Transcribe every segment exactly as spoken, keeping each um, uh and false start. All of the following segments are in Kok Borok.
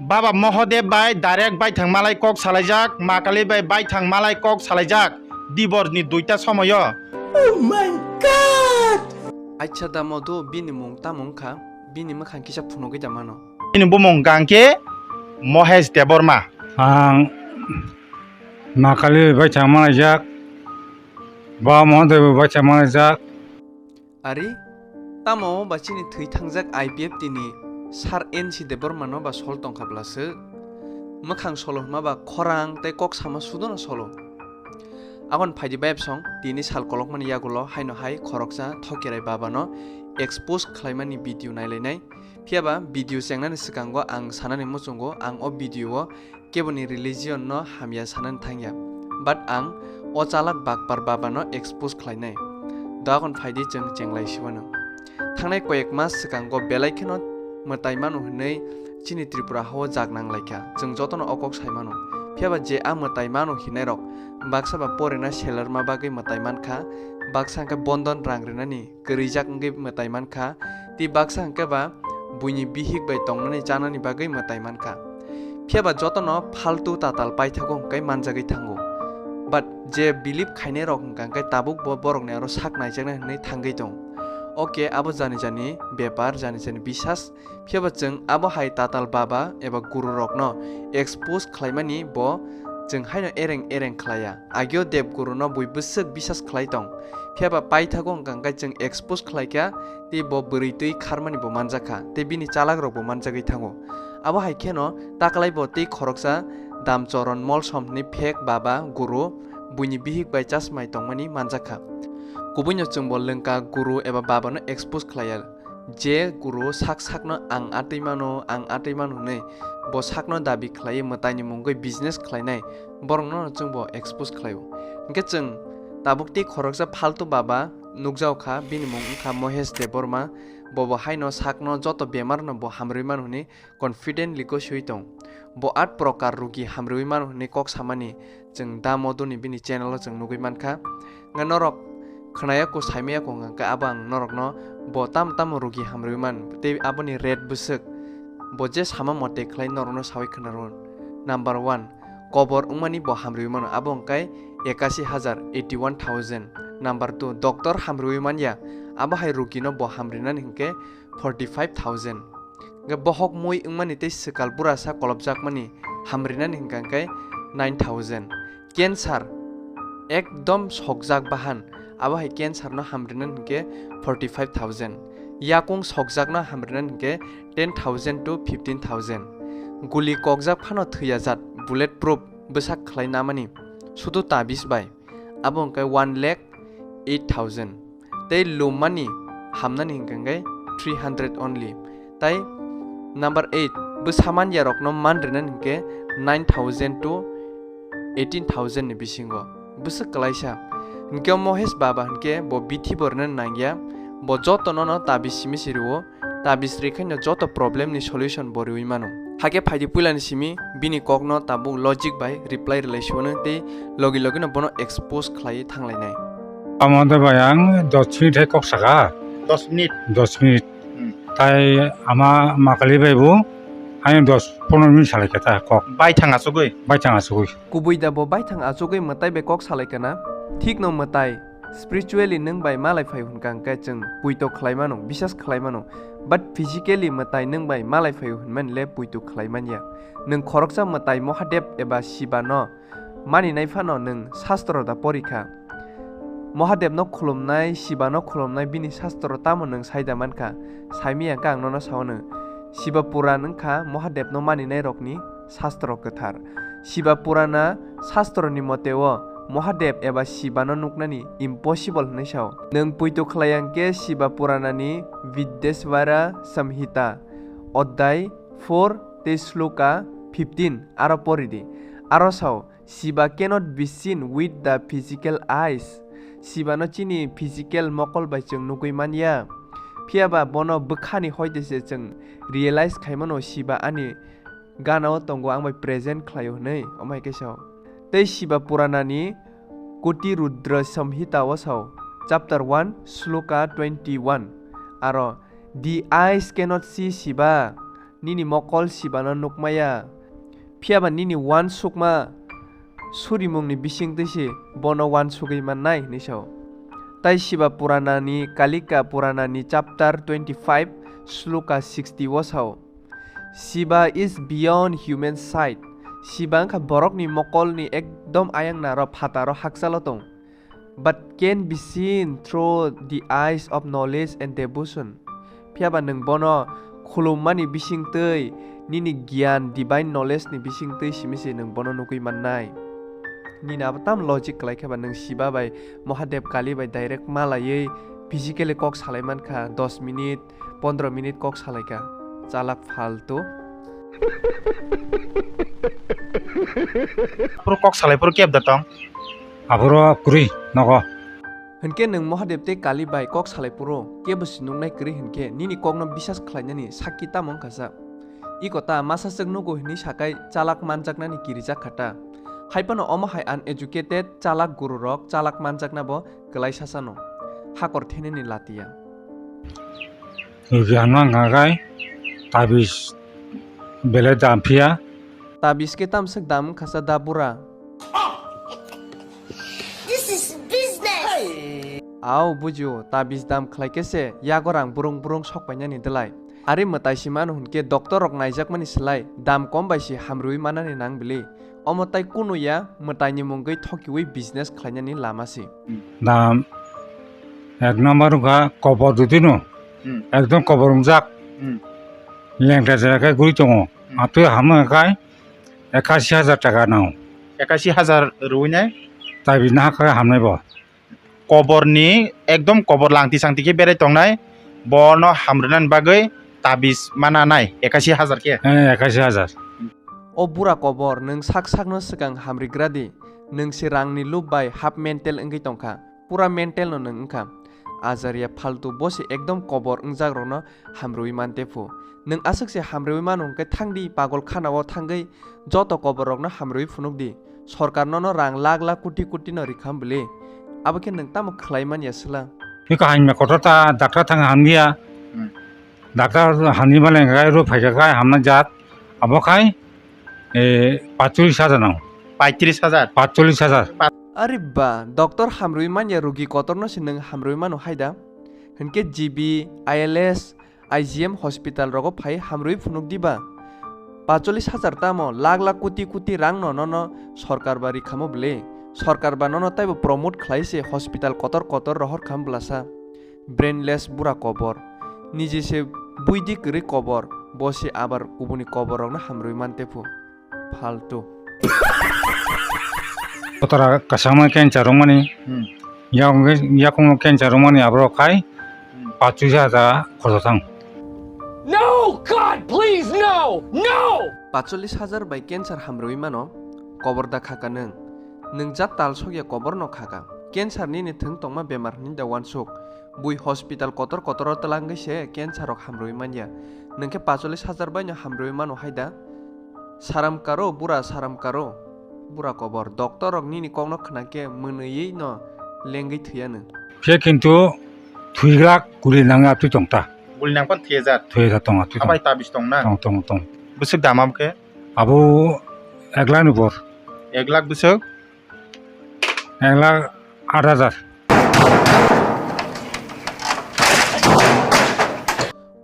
Baba Mohodeb bai direct baithang malai kok salaijak, Makali bai baithang malai kok salaijak, divorce ni duita somoyo. Oh my God! Acha da modu bini mung tamo wngkha, bini mwkhang kisa phunugwi da mano. Bini bumung hwnkha hwnkhe Mohesh Debbarma. Ang Makali bai thangma laijak, ba Mohodev bai thangma laijak. Ari, tamo ba chini thwi thangjak I P F T ni Sir N C Debbarma no ba sol tongkha bwlaswk? Mwkhang solo hwnma ba khorang tei kok sama sudono solo. Aboni phaidi bayapsong tini sal kolokmani yagulo haino hai khoroksa Thokirai Baba no expose khlaimani video nailainai. Phiyaba video chengnani swkango ang sanani muchungo ang o video o keboni religion no hamya sanani thangya. But ang o chalak bakpar Baba no expose khlainai. Doagon phaidi chwng chenglai siwano. Thangnai koyek mas swkango belai kheno mwtai mano hwnwi chini Tripura hao jak nang laikha. Chwng jotono o kok sai mano. Phiyaba je a mwtai mano hinnairok baksa ba porina selarma bagwi mwtai mankha, baksa hwnkhe bondon rang rinani kwrwijak wngwi mwtai mankha, tei baksa hwnkhe ba buini bihik bai tongnani chanani bagwi mwtai mankha. Phiyaba jotono phaltu tatal paithago hwnkhe manjagwi thango. But je believe khainai rok hwnkha hwnkhe tabuk bo borokni aro sak naijaknai hwnwi thangwi tong. Okay, abo jani jani bepar, jani jani bisas. Phiyaba chwng abo hai tatal baba eba guru rokno expose khlaimani bo chwng haino ereng ereng khlaiya. Agio Dev Guru no bui bwswk bisas khlai tong. Phiyaba paithago hwnkha hwnkhe chwng expose khlaikha, tei bo bwrwi twi kharmani bo manjakha, tei bini chalak rok bo manjagwi thango. Abo hai kheno taklai bo tei khoroksa Damchoron Molsom hwnwi fake baba guru buini bihik bai chasmai tongmani manjakha. Kubuino chwng bo lwngka guru eba baba no expose khlaiya. Je guru sak sakno ang atwi mano, ang atwi mano hwnwi bo sakno dabi khlaiwi mwtaini mungwi business khlainai, borokno chwng bo expose khlaio. Hwnkhe chwng tabuk tei khoroksa phaltu baba nukjago kha, bini mung wngkha Mohesh Debbarma. Bo bo haino sakno joto bemarno bo hamrwi mano hwnwi confidently gosiwi tong. Bo at prokar rugi hamrwi mano hwnwi kok samani chwng da moduni bini channel o chwng nugwi mankha. Nga norok khwnaya ko saimaya ko hwnkha khe abo ang norokno bo tam tamo rugi hamrwi man tei aboni rate bwswk bo je sama mote khlai norokno sawi khwnarw. Number one, kobor wngmani bo hamrwi mano, abo hwnkhe ekasi hajar, eighty one thousand. Number two, doctor hamrwi manya, abo hai rugino bo hamrinani hwnkhe forty five thousand. Hwnkhe bohok mui wngmani tei swkal burasa kolopjakmani hamrinani hwnkha hwnkhe nine thousand. Cancer ekdom sokjak bahan, abo hai cancer no hamrinani hwnkhe forty five thousand. Yakung sokjakno hamrinani hwnkhe ten thousand to fifteen thousand. Guli kokjak phano thwiya jat bullet proof bwsak khlai namani sudu tabis bai, abo hwnkhe one lakh eight thousand. Tei lummani hamnani hwnkhe three hundred only. Tai number eight, bwsa manyarokno man rinani hwnkhe nine thousand to eighteen thousand ni bisingo. Bwswk kwlaisa. Hwnkhe o Mohesh Baba hwnkhe bo bithi bo rinani nangya, bo jotono no tabis simi si rwo. Tabis rikhaino joto problem ni solution bo riwi mano. Hakhe phaidi puilani simi bini kokno tabuk logic bai reply rwlai siwano tei logi logino bono expose khlaiwi thanglainai. Amo de bai ang dos minute hai kok saka. Dos minute. Dos minute. Hmm. Tai ama Makali bai bo ani dos pondro minute salai khe ta kok. Baithang achugwi. Baithang achugwi. Kubui da bo baithang achugwi mwtai bai kok salai kana? Thik no mwtai. Spiritually nwng bai malai phai hwnkha hwnkhe chwng puito khlai mano, bisas khlai mano. But physically mwtai nwng bai malai phai hwnmani le puito khlai manya. Nwng khoroksa mwtai Mohadev eba Shiva no mani nai phano nwng sastro da pori kha. Mohadev no khulumnai, Shiva no khulumnai bini sastro tamo nwng sai da man kha? Saimaya khe ang nono sao nwng. Shiva Puran wngkha Mohadev no mani nai rokni sastro kwthar. Shiva Purana sastroni mote o Mohadev eba Shiva no nuknani impossible hwnwi sao. Nwng puito khlai ang khe Shiva Puranani Vidyeswara Samhita, odhyay four tei sloka fifteen aro pori di. Aro sao, Shiva cannot be seen with the physical eyes. Shiva no chini physical mokol bai chwng nugwi manya. Phiyaba bono bwkhani hoite se chwng realize khai mano Shiva ani gana o tongo, ang bai present khlaio hwnwi, omo hai khe sao. Tei Shiva Puranani Koti Rudra Samhita o sao, chapter one, sloka twenty one, aro, "The eyes cannot see Shiva, Nini mokol Sibano nukmaya, phiyaba nini uansukma surimungni bisingtwi se bono uansugwi mannai hwnwi sao. Tai Siba Puranani Kalika Puranani chapter twenty-five sloka sixty o sao, "Siba is beyond human sight." Siba wngkha borokni mokolni ekdom ayang naro phataro hakchalo tong, but can be seen through the eyes of knowledge and devotion. Phiyaba nwng bono khulummani bisingtwi, nini giyan, divine knowledge ni bisingtwi simi se nwng bono nugwi mannai. Nini abo tam logic kwlai khe ba nwng Siba bai Mahadev Kali bai direct malaiwi physically kok salai mankha, dos minute, pondro minute kok salaikha. Chalak faltu. Puro kok salai puro kebda tong. Aboro kwrwi nogo. Hinkhe nwng Mahadev tei Kali bai kok salai puro kebo si nuknai kwrwi hinkhe nini kokno bisas khlainani sakki tamo wngkha sa? Iko ta masa swk nugo hinwi sakai chalak manjaknani kirijak kha ta. Haiphano omo hai uneducated chalak guru rok chalak manjakna bo kwlai sasano. Hakor thenani latiya. Rugi hwnma hwnka khai tabis belai dam phiya. Tabis khe tamswk dam wngkha sa da bura? This is business. Au bujio, tabis dam khlai khe se yago rang burung burung sok painani dwlai. Ari mwtai si mano hwnkhe doctor rok naijakmani slai dam kom bai si hamrwi manani nang bili. Omo tai kunu ya, mwtaini mungwi thokiwi business khlainani lama si. Dam ek number wngkha kobor dudino. Hmm. Ekdom kobor wngjak. Hmm. Lengta jera khe guri tongo. Hmm. Atwi hamno khai ekashi hajar taka nango. Ekashi hajar rwi nai? Tabis nahak khe hamnai bo. Koborni ekdom kobor langti sangti khe berai tongnai, bono hamrwnani bagwi tabis mana nai ekashi hajar khe. Eh, ekashi hajar. O bura kobor, nwng sak sakno swkang hamrigra di, nwng se rangni lub bai hap mental wngwi tongkha, pura mental no nwng wngkha. Ajaria faltu, bo se ekdom kobor wngjakrokno hamrwi mante phu. Nwng aswk se hamrwi mano hwnkhe thangdi pagol khanao thangwi joto koborrokno hamrwi phunukdi. Sorkar nono rang lakh lakh koti koti no rikha bwle. Abo khe nwng tamo khlai manya swla? Biko hamya kotor ta doctor thang hamya. Hmm. Doctor hamya male hwnkhe ro phaikha khai hamna jat. Abo khai, eh, pachulis hajar nang. Paitris hajar. Pachulis hajar. Ari ba, doctor hamrwi manya rugi kotorno se nwng hamrwi mano hai da? Hinkhe G B, I L S, I G M hospital rogo phai hamrwi phunuk diba? Pacholis hajar tamo lakh lakh koti koti rang no nono sorkar ba rikhamo bwle. Sorkar ba nono taibo promote khlai se hospital kotor kotor rohor kham bwlasa. Brainless bura kobor. Niji se buidi kwrwi kobor, bo se abar kubuni kobor rokno hamrwi mante phu. Faltu. Kotara kasama cancer rwmani. Hmm. Yakung, yakung cancer rwmani aborok khai. Hmm. Pachuisa da khorsa thang. No, God, please, no! No! Pachulis hajar bai cancer hamrwi mano, kobor da khaka nwng. Nwng jat tal sokya kobor no khaka. Cancer nini thwng tongma bemar hwnwi da uansuk. Bui hospital kotor kotor o twlangwi se cancer rok hamrwi manya. Nwng khe pachulis hajar bai no hamrwi mano hai da? Saram karo, bura saram karo. Bura kobor. Doctor rok nini kokno khna khe mwnwi no lengwi thwiya nw. Khe kintu thwiglak guli nangwi atwi tong ta. Guli nang pan thwiya jat. Thwiya jat tong atwi tong. Abai tabis tong na? Tong, tong, tong. Bwswk dam am khe? Abo ek lakh ni bor. Ek lakh bwswk? Ek lakh aat hajar.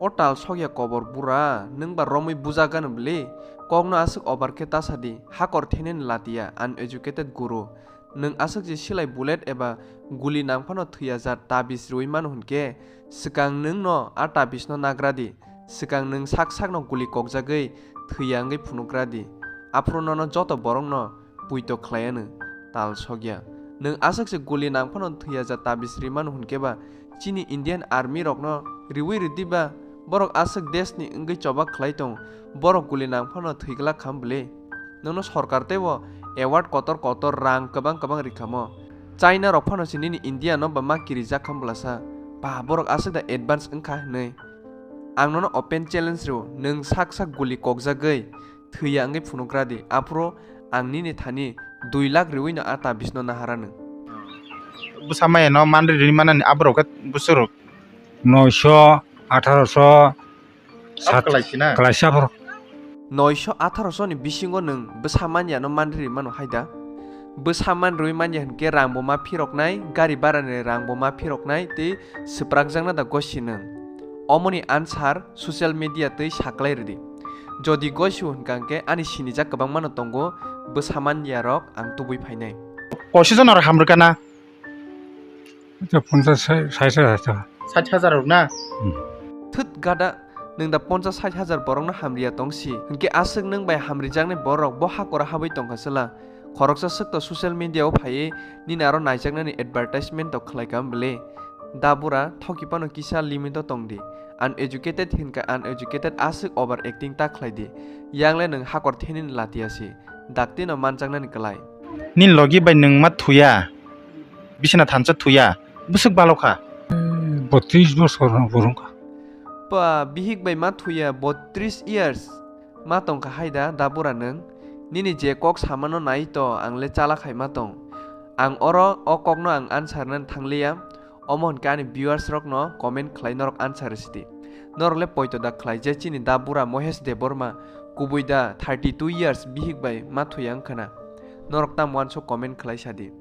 O tal sokya kobor bura, nwng ba romwi buja gano bwle? Kokno aswk obar khe ta sadi, hakor thenani latiya, uneducated guru. Nwng aswk je silai bullet eba guli nang phano thwiya jat tabis rwui mano hwnkhe, swkang nwng no a tabis no nagra di. Swkang nwng sak sakno guli kokjagwi thwiya wngwi phunugra di, aphuru nono joto borokno puito khlai anw, tal sokya. Nwng aswk se guli nang phano thwiya ja tabis ri mano hwnkhe ba, chini Indian Army rokno riui rwdi ba, borok aswk desh ni wngwi choba khlai tong, borok guli nang phano thwi glak kham bwle? Nono sorkar teibo award kotor kotor rang kwbang kwbang rikha mo. China rok phano se nini India no ba ma kirijak kha bwlasa. Ba borok aswk da advance wngkha hinwi. Ang nono open challenge rw, nwng sak sak guli kokjagwi thwiya wngwi phunugra di, aphuru ang nini thani dui lakh rwino a tabis no nahara nw. Bwsa maya no manri rini manani aborok khe bwswk rok? Noisho, atharoso, Sat- Kalaisina. Kalaisa borok. Noisho atharo soni bisingo nwng bwsa manya no manri mano hai da? Bwsa manrwi manya hinkhe rang bo ma phiroknai, gari bara ni rang bo ma phiroknai tei swprakjakna da gosi nwng? Omoni answer social media tei saklai rwdi. Jodi gosi hwnkha hinkhe ani sinijak kwbangma no tongo bwsa manya rok ang tubui phainai. Kosi jona rok hamrwkha na? Acha, ponchas, sai-, sai hajar. Sait hajar rok na? Hmm. Thwt gada, nwng da ponchas sait hajar borokno hamriya tongsi. Hinkhe aswk nwng bai hamrijaknai borok bo hakoro habwi tongkha chwla. Khoroksa swk to social media o phaiwi nini aro naijaknani advertisement to khlaikha bwle. Da bura thoki phano kisa limit o tongdi. Uneducated hinkha uneducated aswk over acting ta khlaidi. Yangle nwng hakor thenini latiya si. Dakti no manjaknani kwlai. Nini logi bai nwng ma thuya? Bisina thansa thuya, bwswk balo kha. Botris bosor no burung kha. Pa bihik bai ma thuya botris years. Ma tong kha hai da, da bura nwng? Nini je kok samano nai to, ang le chala khai ma tong. Ang oro o kokno ang answer nan thangliya. Omo hwnkhe ani viewers rokno comment khlai norok answer sidi. Norok le poito da khlai je chini da bura Mohesh Debbarma kubui da thirty two years bihik bai ma thuya wngkha na. Norok tam uansuk comment khlai sadi.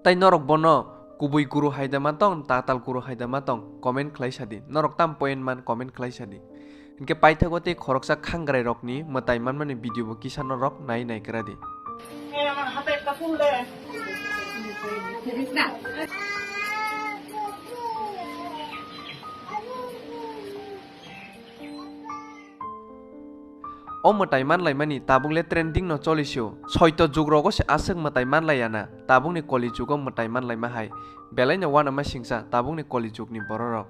Tai norok bono kubui guru hai da ma tong, tatal guru hai da ma tong, comment khlai sadi. Norok tam point man comment khlai sadi. Hinkhe paithago tei khoroksa khangrai rokni mwtai manmani video bo kisa norok nai nai kwradi. O mwtai manlaimani tabuk le trending no choli sio. Soito jug rogo se aswk mwtai manlaiya na. Tabuk ni koli jugo mwtai manlaima hai. Belai no uanama singsa tabuk ni koli jug ni borok rok.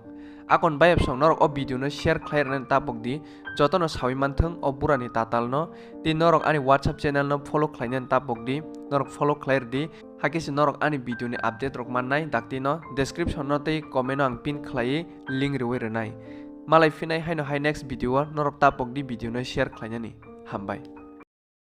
Akon bayapsong norok o video no share khlai rwna tapok di. Joto no sawi manthwng o bura ni tatal no. Tei norok ani WhatsApp channel no follow khlaina tapok di. Norok follow khlai rwdi. Hakhe se norok ani video ni update rok mannai, dakti no description no tei comment o ang pin khlaiwi link rwui rwnai. Malai phinai haino hai next video o norok tapok di video no share khlainani. Hambai.